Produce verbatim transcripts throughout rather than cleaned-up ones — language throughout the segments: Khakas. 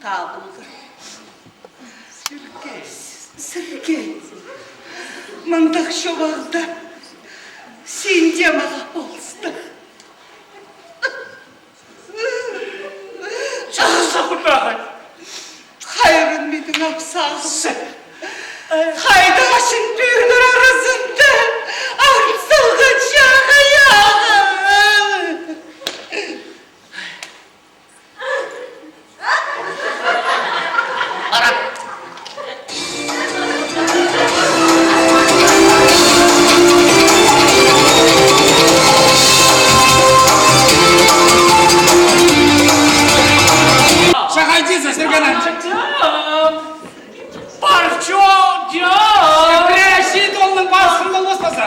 Табылғыр. Сірге, сірге. Мындағ чобағда син дее мағаа полыстың. Чазағым ағай. Хайран минің ағзағым. Хайдағ син пӱӱннер аразында ағын салған чағайағым. Ара. Чахайдиза, Сергей Иванович. Парчо, я. Прящи толның пасхын болмас паза.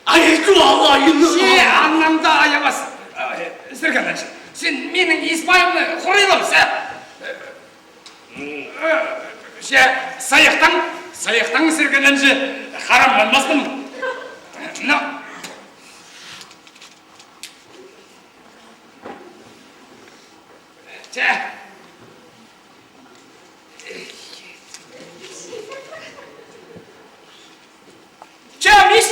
Ай, ай, ай, ай. Че, аннаңда аябас. Ай, Сергей Иванович, син минің Испайымны хурайлабыс, а? Че, сыйыхтаң, сыйыхтаң, Сергей Иванович, харам полмаспын. Ну. Че. Че, мис.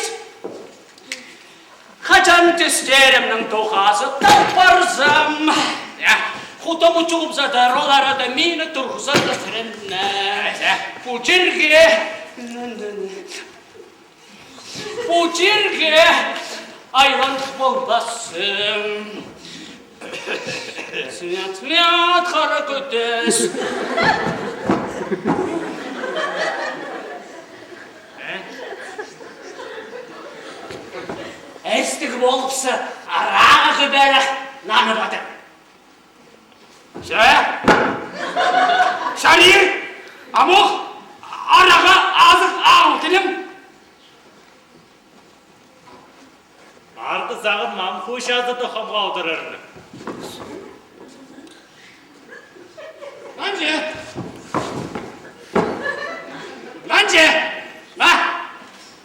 Хаҷан тӧстерімнің тоғазы тал парзам, я, худам учуғым садар, ол арада мині турғызарға сіренне. Че. Пу чирге. Пу чирге айланып полбассың. Свят, свят, хара кӧдес. Істіг полыпса, арағы кӧбірек нанып адыр. Че? Чарир, амох, араға азых ағыл килем. Арды сағынмам, хуш азыты хомғалдырарны. Нанҷы! Нанҷы! Ма!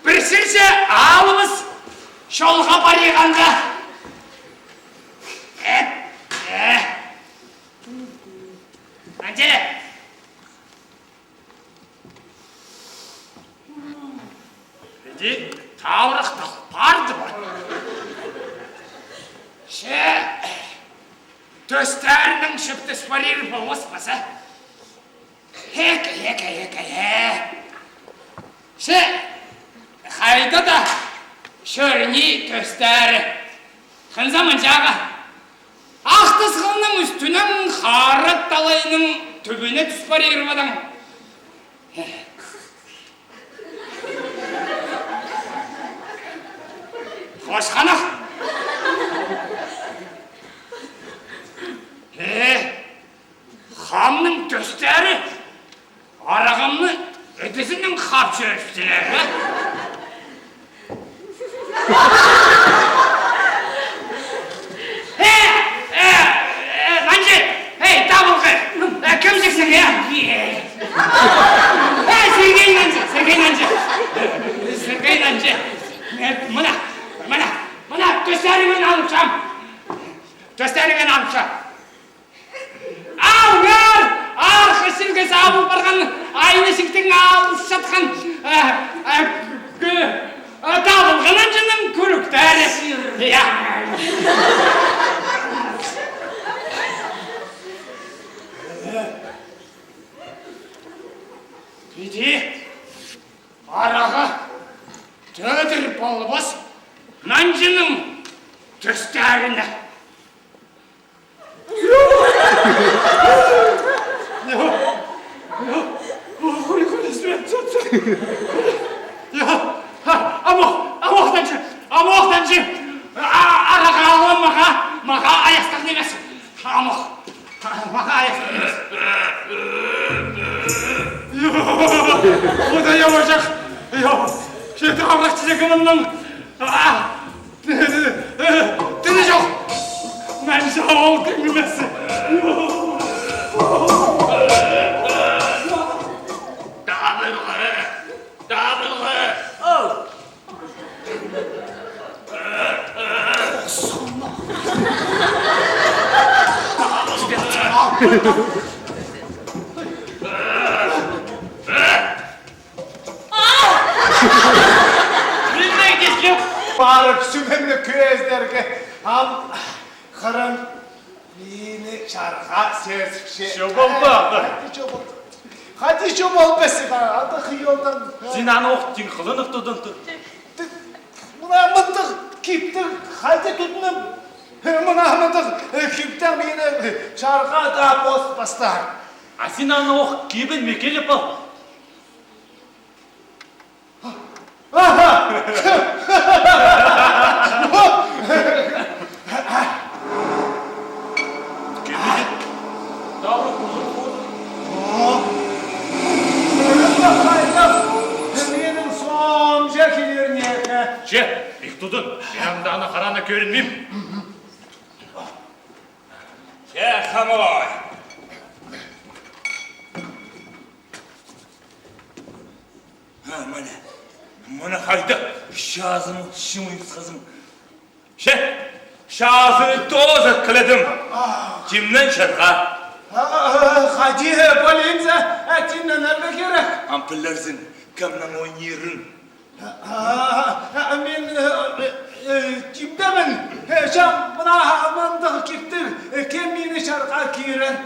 Пір сірсе алыбыс чолға париғанда. Э, э. Нанҷы! Иди, таврах тал парды ба? Че, тӧстәрінің чіптес парир полбас па, а? Хе-хе-хе-хе-хе. Че, хайда даа чӧрні тӧстері. Хынза мынҷағы. Ах тасхылның ӱстӱнең, хара талайның тӱбіне тӱс парир ба адаң. Хосханах. Э, хамның тӧстері арағымны ідізінең хапчы ӧстілер, а? Э, э, э, Нанҷы, эй, табылғы. Э, кемзіксің, э? Э, Сергей Нанҷы, Сергей Нанҷы. Сергей Нанҷы. Э, мына, мына, мына, тӧстеріңні алып шам. Тӧстеріңні алып шам. Алыңар, арғы сілге сабыл парған, айны сиктең алыс чатхан, э, э, кӱ-, э, табылған Нанҷының кӱріктері. Я. Иди, араға тӧдір полбас Нанҷының тӧстеріне. Амох, амох, Нанҷы, амох, Нанҷы. А, араға алам, мағаа, мағаа айастығ нимес. Амох, мағаа айастығ нимес. О, да я ожах. Че, таврах чизегімнің. А! Тілі чох. Нанҷы ол кӧңнімес. Табылғы! Табылғы! Оу! Миннең киліп парып, сӱмені кӧзідерге, ам хырын мині чарға сӧзікче. Чобалды, ада. Хайди чобалды? Хайди чобалбас, ада хыйалдаң. Син аны ох тиң хылынып тудын тур. Мына мындағ киптең хайди тудынам? Мына мындағ, э, киптең мині, э, чарға даа позытпастар. А син аны ох кибінме киліп ал. Аха! Килді. Тавры кузыр кузыр. О! Минің соомҷа килеріне. Че, ик тудын, мин анда аны хараны кӧрінмим. Че, хамой. А, мына, мына хайда, чазым, чымыйсхазым. Че, чазы тооза киледім. А. Тимнен чарға. А, а, а, хайди, полинза, а, тимненерге кирек. Ам пілерзің, кемнің ойнирын. А, а, а, мин, э, э, э, тимдемін. Э, че, мына мындағ киптең, э, кем мині чарға кирер?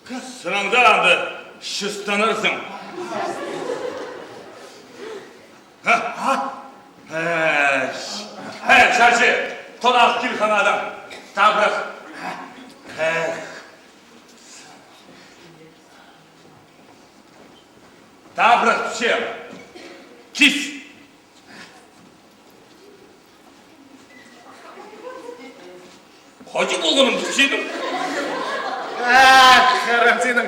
Сынаңда анда чыстанарзың. Ха? Ха? Э, э, чарчы, тонах кил ханадың. Табырах. Э. Табырах, че. Кис. Хайди полғаның синің? Ах, хырым синің,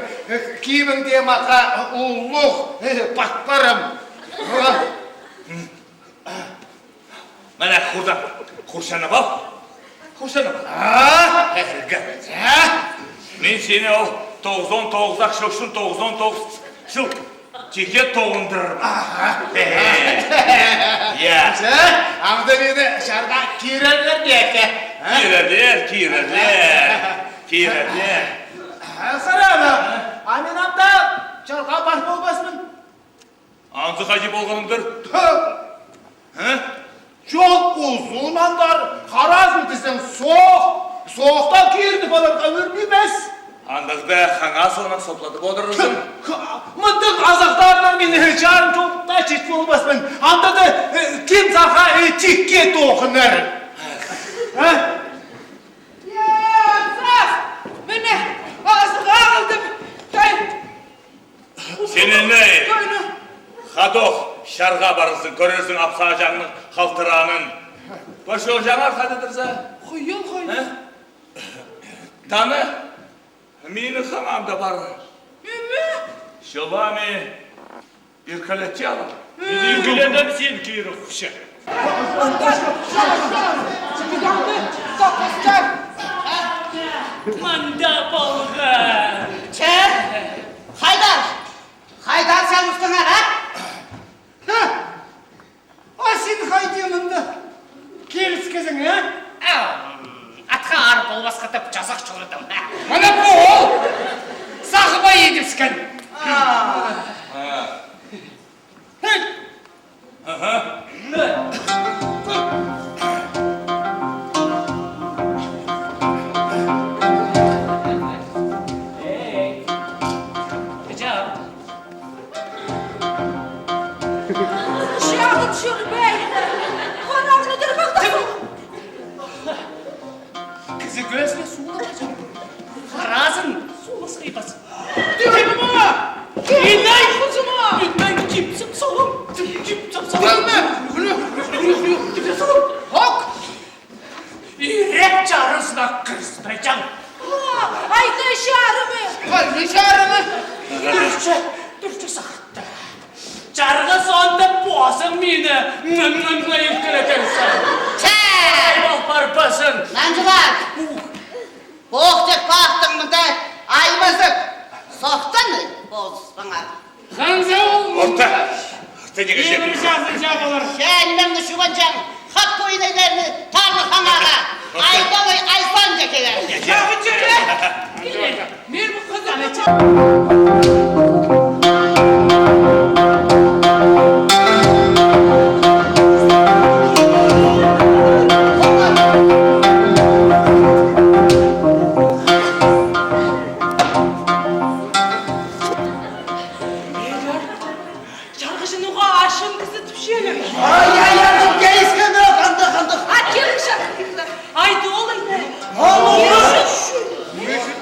кибің дее мағаа улуғ, э, патпарым. Мына хурдан, хурчанып ал. Хурчанып ал. А? Хе, хе, хе. Че? Мин сині ол тоғызон тоғызах чыл ӱчӱн тоғызон тоғызах чыл тикке тоғындырарбын. Аха. Хе-хе. Я. Че, анда мині чарға кирерлер бе, а? Кирерлер, кирерлер. Кирерлер. А, сарана, а мин анда чарға пар полбаспын. Анзы хайди полғаныңдыр? Ха! Э? Чол узун андар, харазын тізең соох, соохта кирді паларға ӧрмибес. Андағда хаңаа соонаң сопладып одырарзың. Ха, мындағ азахтарнаң мин чарым чолда чит полбаспын. Анда даа, э, кем сағаа, э, тикке тоғынар. Э? Я, сас! Міне, азығ ағылдым. Тай! Сен іле, ходок, чарға парарзың, кӧрерзің апсаҷаңның халтыраанын. Пошо, чаңар хайда турза? Хыйал, хыйал. Э? Таны, минің хаңаам даа пар. Ниме? Чылбаам, иркелетче алам. Иркелетем син, кирі хуча. Мында полған. Че? Хайдар! Хайдар сен устыңар, а? Ха! А син хайди мында килісхезің, а? Ам, атха аар полбасха тіп чазах чорадым. Мына пу ол! Сағыбай идібіскен. А. Хей! Аха. Эй. Кыҷа. Чағын чӧрбей. Хонағны тырбағдасың. Кізі кӧзіне сулап чӧр. Харазын сулас хыйбас. Тимнең! Иннең! Хузыма! Иннең кипсіп салам. Кипсіп салам. Килме! Килме! Килме! Килме! Килме! Килме! Ок! Ирек чарызына кіріспеҷең. А, айны чарымы? Айны чарымы? Тӱрче, тӱрче сағатта. Чарға соонда позың мині ны-ны-ны иркелетерзің. Че! Ай, ол парбазын. Нанҷылар! Ух. Ох, тек пахтың мында аймазып. Сохтан позбаңар. Ханза ол мында. Орта. Орта неге. Ниме чазынҷа полар? Чаа, нимеңні чуғанҷаң. Хат пойнайларны тарлы хаңааға. Орта. Айдалай айсан да келер. Чағын чіре. Киле, мин пу хызымны. Чарғыҷыны уғаа арчан кізі тіпчелер. Ай, ай, ай, кӧп киліскен, андағ, андағ. А, киліңер, киліңер. Айдолай. Ниме ӱчӱн?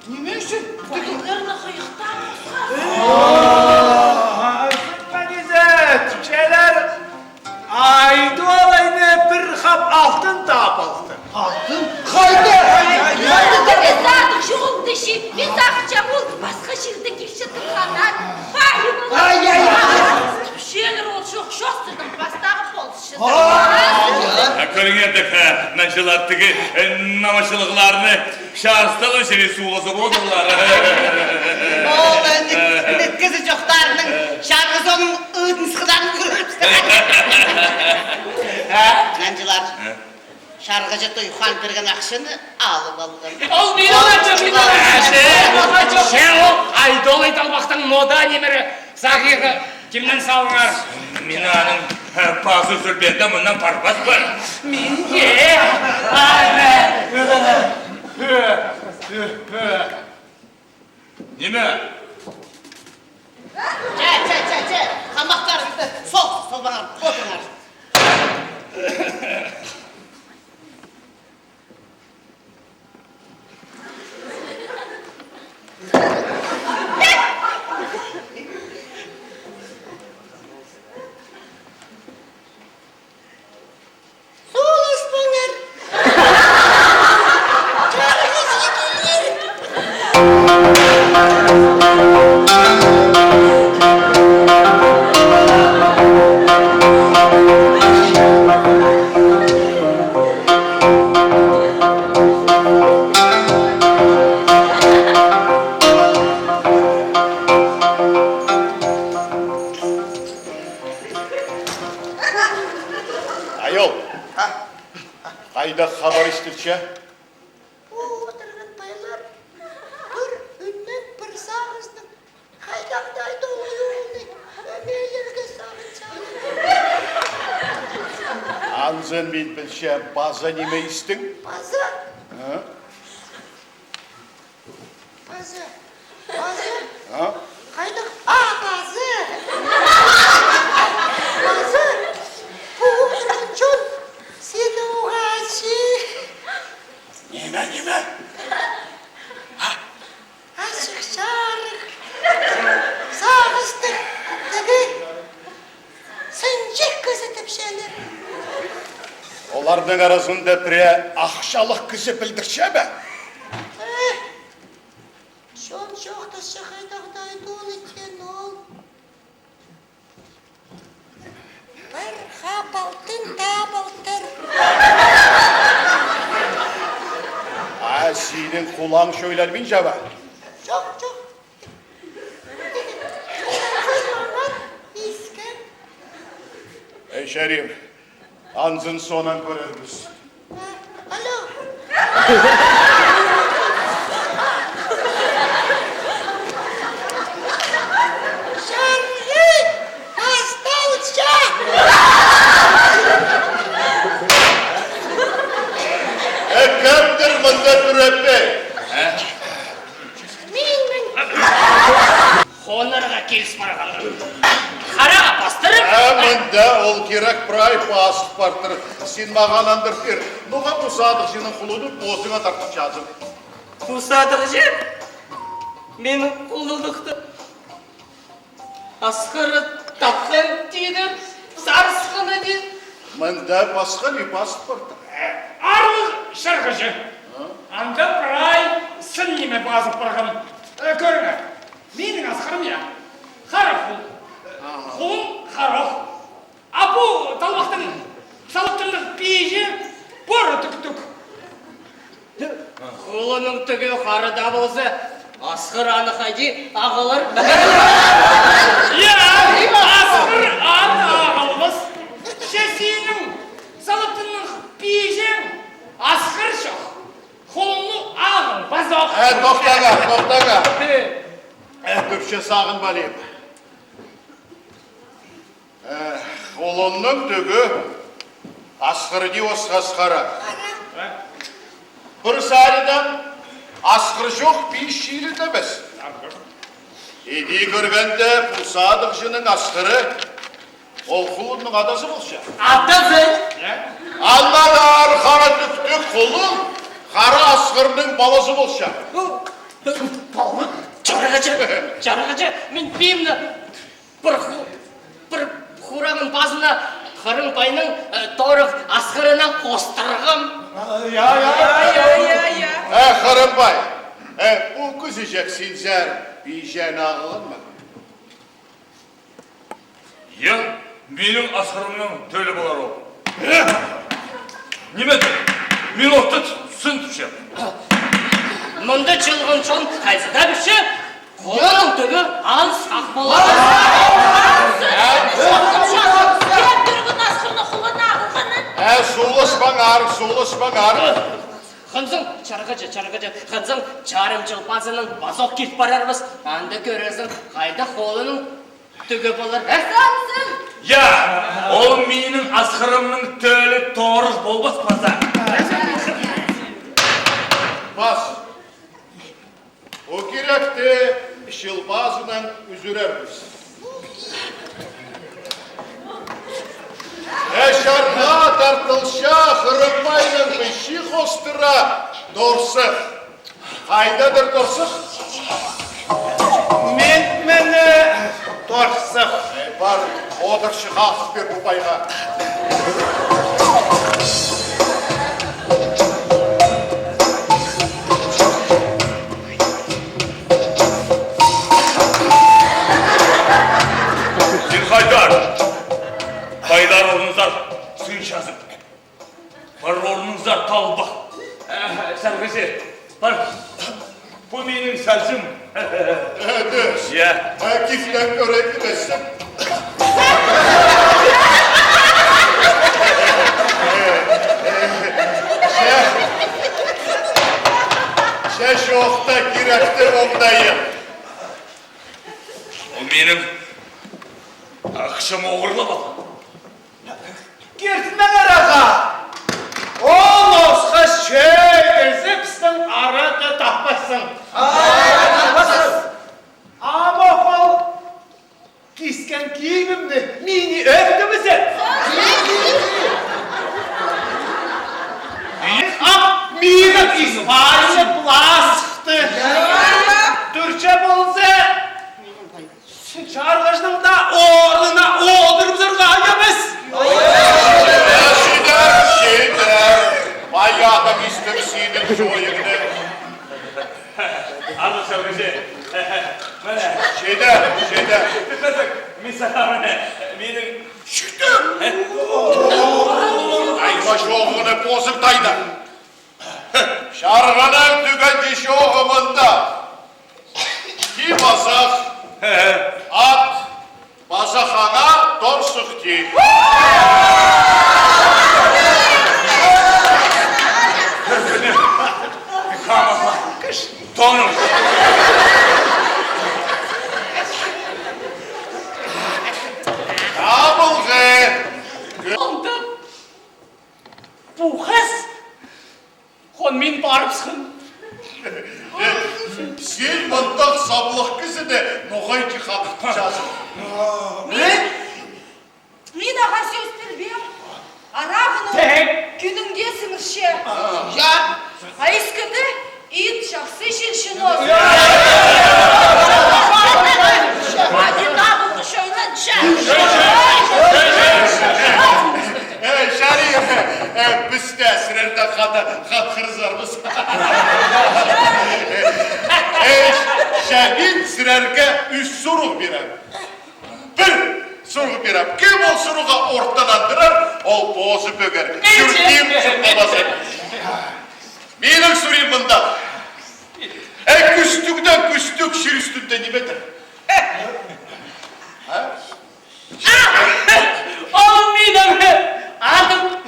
Ниме ӱчӱн? Хыйыхтаң осха. Ай, сыппа, ниме, тіпчелер. Айдолайны пір хап алтын таап алтыр. Алтын? Хайда? Хайда? Хайда? Мин сағынчам, ол пасха чирдең килче тыхханнар. Ай, ай, ай. Тіпчелер ол чох, чох, сірернің пастағы полысчы. А, кӧріңер дее, нанҷылар, тігі, э, намысчылығларны чарысталып чіли суғызып одырлар. Ол, э, ит-, иткізі чохтарның чарғызының ыдын сыхтарын кӧріп. Нанҷылар. Чарғыҷы Туйхан пирген ахчаны алып алған. Ол мин алғам, мин алғам. Че, ол Айдолай Талбахтың мода нимері сағирға кимнең салыңар? Мин аның, э, пазы сӱрбеенде мыннаң парбаспын. Мин дее. Ниме? Че, че, че, че, хамахтарыңны сол, сол, салбаңар, одырыңар. Суласпаңар. Чарғыҷы килер. Айол. А? Хайдағ хабар истілче? О, одырған пайлар, пір ӱннең пір сағызынаң хайдағ-да Айдолай оолны ӧмелерге сағынчалар. Анзын мин пілчем, паза ниме истің? Паза? А? Паза. Паза. А? Хайдағ? А, паза. Паза. Пу одырған чон сині уғаа чи. Ниме, ниме? А? Ачых-чарых. Сағыстығ. Тігі. Сынҷых кізі тіпчелер. Оларның аразында пірее ахчалығ кізі пілдірче бе? Э, чон чоохтасча, хайдағ-да Айдолай теен ол пір хап алтын таап алтыр. А синің хулаң чойланминча ба? Чох, чох. Ей, чарир, анзын соонаң кӧрербіс. Алло. Чарир, пасталча. Э, кемдір мында пӱреппе? Минің. Хонарға киліс парғаннар. Хараға пастырып. Ә, мында ол кирек прай пазып партыр. Син мағаа андыр пир. Ноға пу садығҷының хулуны позыңа тартыпчазың? Пу садығҷы минің хулулыхты Асхыр тапхан тидір, сарысханы дир. Мында пасха ниме пазып партыр? Э, аарлығ чарғыҷы. А? Анда прай сын ниме пазып парған. Э, кӧріңер, минің Асхырым, я. Хара хул. Аха. Хулым харох. А пу Талбахтың Салыптынның пиҷі пора тӱктӱк. Хулының тӱгі хара даа полза, Асхыр аны хайди ағылар? Я, Асхыр аны ағылбас. Че синің Салыптынның пиҷең Асхыр чох. Хулыңны ағыл. Тохтаңар, тохтаңар. Э, кӧпче сағынмалиим. Э, хулунның тӧгі Асхыр даа осхас хара. Пір саринаң Асхыр чох пис чирі дее нимес. Иди кӧргенде, пу садығҷының Асхыры ол хулунның адазы полча. Адазы? Аннаңар хара тӱктіг хулун хара Асхырның палазы полча. Чарғыҷы, чарғыҷы, мин пиимні пір ху-, пір хурағның пазына Хырымбайның, э, торығ Асхырына хостырғам. А, я, я, я, я, я, я. Э, Хырымбай, э, пу кізі чек синзер пиҷең ағылған ма? Я, минің Асхырымның тӧлі полар ол. Э? Ниме тіп? Мин отты сындыпчам. Мында чылғын чон хайзы даа пілче, хулунның тӧгі аңсах полар. Кем кӧрген Асхырның хулуны ағылғанын? Э, суласпаңар, суласпаңар. Хынзың, чарғыҷы, чарғыҷы, хынзың, чарым чыл пазынаң пазох киліп парарбыс. Анда кӧрерзің, хайда хулунның тӧгі полар, э? Саңзың! Я, ол минің Асхырымның тӧлі торығ полбас паза. Пас. Пу киректі чыл пазынаң ӱзӱрербіс. Э, чарға тартылча Хырымбайның пічии хостыра торсых. Хайдадыр торсых? Мин міне торсых. Э, пар, одырчы хах пир пу пайға. Син хайдар? Пайлар орнынзар сыын чазып. Пар орнынзар талбах. Э, чарғыҷы, пар. Пу минің сарҷым. Э, дӧс. Я. Э, кифтең кӧрек нимессің. Че, че чоохта киректі оңдайы. Ол минің ахчам оғырлап ал. Киртінмеңер, аға. Ол осхас чӧй кізі пістің арада таппассың. Ам ох ол кискен киимімні мині ӧңдібізер. Ам минің испанный плащты тӱрче полза, чарғыҷының даа орнына одырыбызарға аймас. Э, чидер, чидер. Пай адам истібіс идің чойыңны. Аны чарғыҷы. Міне. Чидер, чидер. Мисал, міне, минің. Чидер. Айма чоғыны позып тайда. Чарғыны тӱгенҷі чоғы мында. Ті пазах, ат пазах аңа торсых ті. Тоным. Табылғы. Онда пу хыс Хон мин парыбысхан. Сен мындағ саблығ кізіні ноға иди хатап чазың? Мин, мин ағаа сӧс пирбеем. Арағыны кӱнінде сімірче. Я. А искіде ит чахсы чилче ноза. Ады табылғы чойланча. Э, чарир, э, піс тее сірерді хада-, хатхырзарбыс. Э, че мин сірерге ӱс сурығ пирем. Пір сурығ пирем. Кем ол сурығға ортанандырар, ол позы пӧгер. Чӱртим чуртабазы. Минің сурим мында. Э, кӱстігдең кӱстіг чир ӱстӱнде ниме тір? А? Ол минің адым.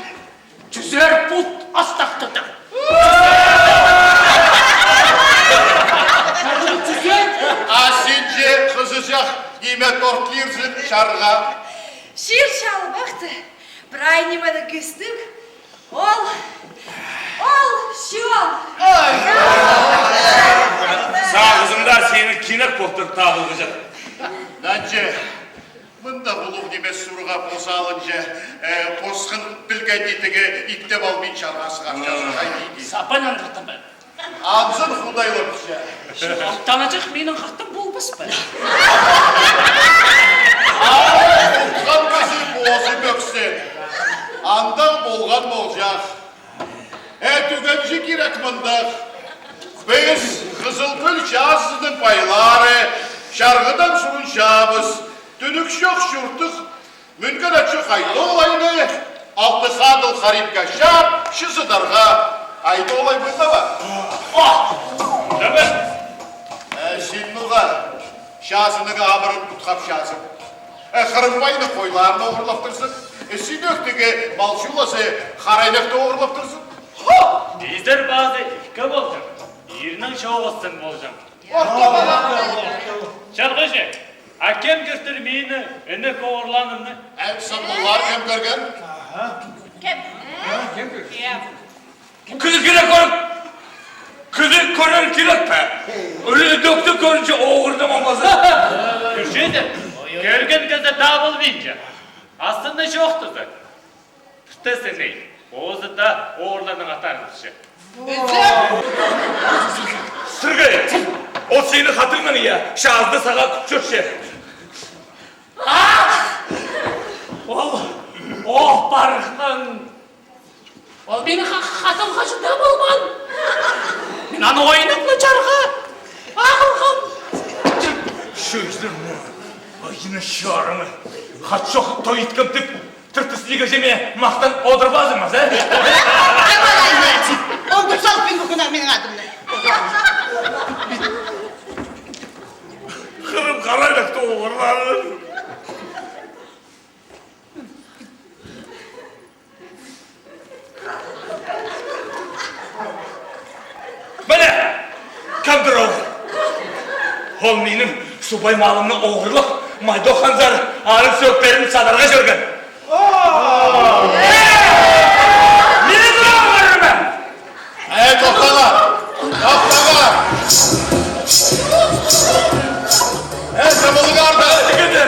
Чӱзер пут астахтыдым. Албахты, прай нимені кӧстіг, ол, ол чол. Сағызымда сені кинек полтыр табылғыҷа. Нанҷы, мында улуғ нимес сурға позалынҷа, э, посхан пілген итіге иптеп албин чарға сығарчазын хайди. Сапан андыртым бе? Анзын худайлапча. Танаҷах минің хатым болбас па? Ам утхан кізі позы пӧксен. Андағ полған полҷах. Э, тӱгенҷі кирек мындағ. Піс Хызыл Кӱл чазының пайлары, чарғыдаң сурынчабыс. Тӱнік чох чуртых, мӱнген ат чох Айдолайны алты хадыл Харибге чаап, чызыдарға. Айдолай мында ба? О! Чабыс! Э, син ноға чазының абырын путхапчазың? Э, Хырымбайның хойларын оғырлаптырзың. Э, син ӧктігі мал чулазы, харайнахты оғырлаптырзың. Хо! Пизер пазы ікі полҷаң, ирнің чооғызын полҷаң. Чарғыҷы, а кем кӧртір мині, іні оғырлаанымны? Ам сағынчам, кем кӧрген? Кем? Кізі кирек кӧріп, кізі кӧрер кирек пе? Ӱлі ӧкті кӧрінче оғырны мамазы. Кӧрчезер, кӧрген кізі табылбинча. Астында чоохтаза. Піртезіней, позы даа оғырларның аттарын пілче. Сергей, ол синің хатыңнаң, я, чазыда сағаа кӱт чӧрче. Ах! Ол, ол парған. Ол минің ха-, хатым хачында полған. Мин аны ойнап ла чарғаа ағылғам. Чӧзірме, айына чарыңы. Хат чох той иткем тіп, тыртыс ниге чеме махтан одырбазыңмыс, а? Амалай, значит, оңдыр салып пин бүкін минің адымны. Хырым харайнахты оғырлааны. Міне, кемдір ол. Ол минің субай малымны оғырлап, Майдох ханзар арығ сӧӧктерін садарға чӧрген. Минің оғырым! Ей, тохтаңар! Тохтаңар! Ей, сымылыңар да! Тігеді!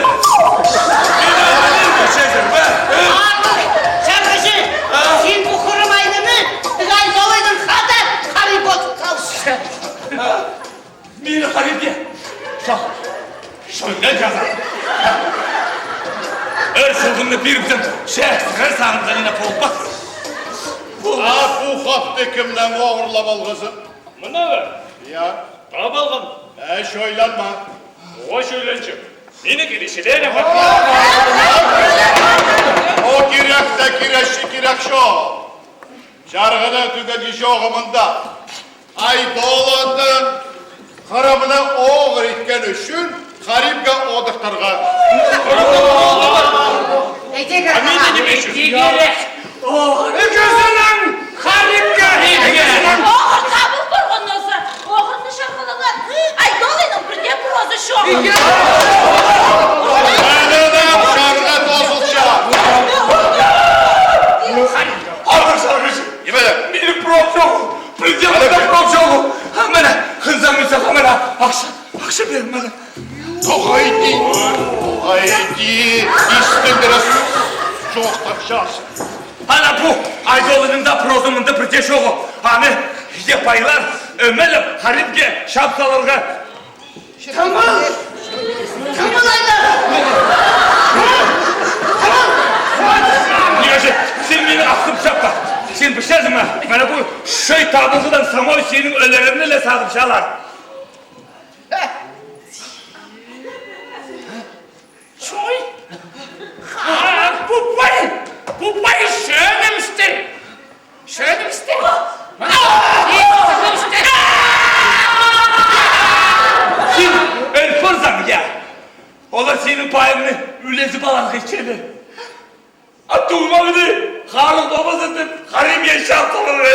Минің чезір бе? Чарғыҷы! А? Син пу Хырым Айнаны тігі Айдолайның хада хариб одып халча. Мині харибке? Чох. Чойлан чаза. Ӧр чылғымны пирібізем, чех сығар сағынғанына полбас. А пу хапты кемнең оғырлап алғазың? Мына ба? Я. Таап алғам. Э, чойланма. О, чойланчам. Минің киречілерім бар. О, кирек те киречі, кирек чоғыл. Чарғыда тӱгенҷі чоғы мында. Айдолайны Хырымны оғыр иткен ӱчӱн харибке одыртарға. Ідӧк. А мин не мечу? Ідӧк. Оғыр. Ікізінең харибке. Ікізінең. Оғыр табыл парған нооза. Оғырны чарғылаан Айдолайның пірдее прозы чох. Ідӧк. Мына чарға тозылча. Оғыр чарғыҷы. Ниме? Минің прозам чох. Пірдее прозам чох. А мына, хынзам мин сағаа, мына, ахча, ахча пир мағаа. Тоғай ти, тоғай ти, истілдіріп, чоохтапчазың. Ана пу Айдолайның даа прозы мында пірдее чоғы. Аны сіпайлар ӧмелеп, харибке чаап саларға. Тамыл! Тамыл, Айдолай! Ниме чи, син мині ахсап чаппа. Син пілчезің ме? Мына пу чой табылғыдаң самай синің ӧлеріңні ле сағынчалар. Чой? Ха, пу пай, пу пай чӧнімістер. Чӧнімістер. Мына, чӧнімістер. Син ӧл парзаң, я. Олар синің пайыңны ӱлезіп аларға итчелер. А туңмағны харығ пабазы тіп, харибке чаап саларға.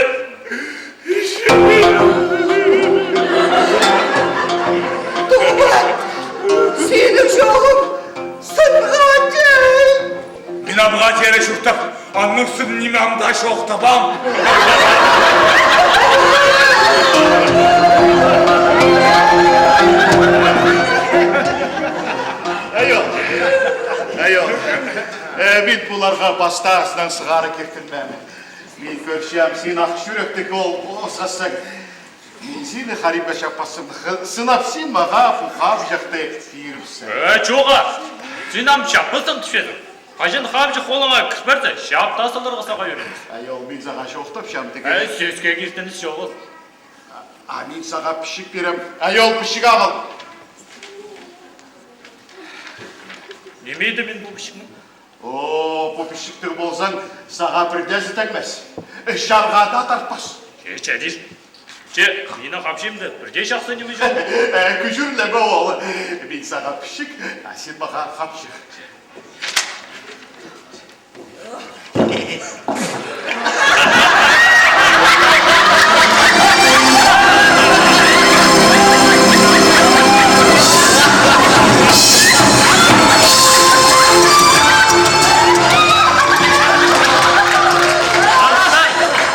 Туңма, синің чолың сынға тиді. Намға тере чуртап, аннаң сын ниме ам даа чоохтабаам. Айол, айол. Э, мин пуларға пастағызынаң сығара киртінмеем. Мин кӧрчем, син ах чӱректіг оол осхассың. Мин сині харибаа чаппаспын, х-, сынап син мағаа пу хабыҷахты пирібіссің. Э, чоға! Син ам чаппассың тіпчезің. Хаҷан хабыҷах холыңа кір парза, чаап таа саларға сағаа ӧрінмес. Айол, мин сағаа чоохтапчам тігі. Э, сӧске киртініс чоғыл. А, а мин сағаа пічік пирем. Айол, пічік ағыл. Ниме иді мин пу пічікнең? О, пу пічіктіг ползаң, сағаа пірдеезі теңмес. Чарға даа тартпас. Че, че, дир. Че, минің хапчығымда пірдее чахсы ниме чох. Э, кӱчӱрлеме, оол. Мин сағаа пічік, а син мағаа хапчығ.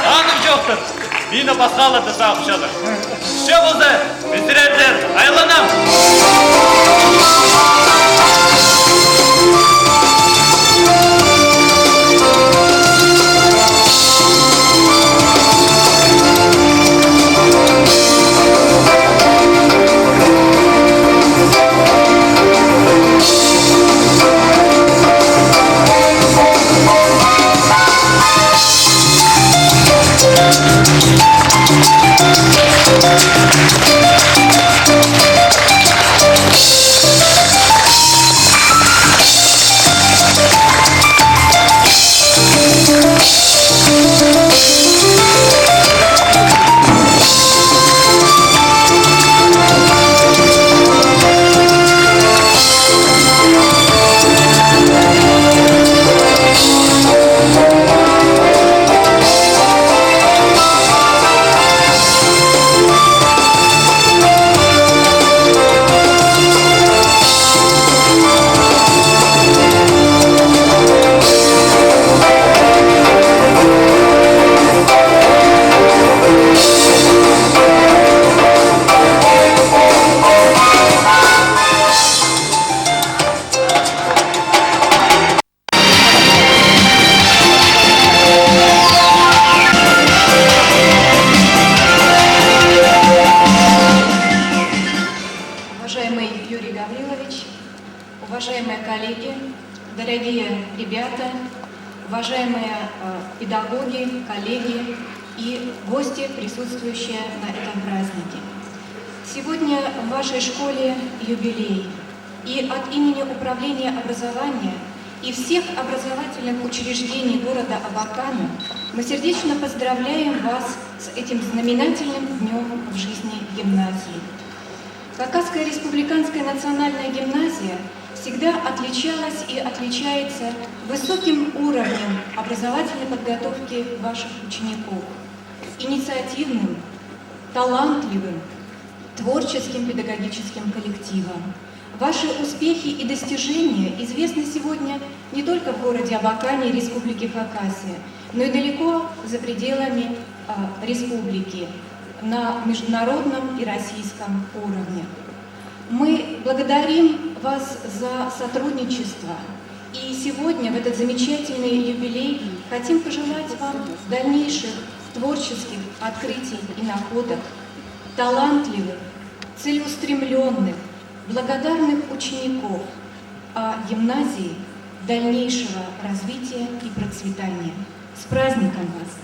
Андағ чоохтар. Мині пасхалар даа сағынчалар. Че полза, піс сірердең айланам. Уважаемый Юрий Гаврилович, уважаемые коллеги, дорогие ребята, уважаемые, э, педагоги, коллеги и гости, присутствующие на этом празднике. Сегодня в вашей школе юбилей. И от имени Управления образования и всех образовательных учреждений города Абакана мы сердечно поздравляем вас с этим знаменательным днём в жизни гимназии. Хакасская республиканская национальная гимназия всегда отличалась и отличается высоким уровнем образовательной подготовки ваших учеников, инициативным, талантливым, творческим педагогическим коллективом. Ваши успехи и достижения известны сегодня не только в городе Абакане и Республике Хакасия, но и далеко за пределами, а, республики, на международном и российском уровне. Мы благодарим вас за сотрудничество и сегодня, в этот замечательный юбилей, хотим пожелать вам дальнейших творческих открытий и находок, талантливых, целеустремлённых, благодарных учеников, а гимназии дальнейшего развития и процветания. С праздником вас!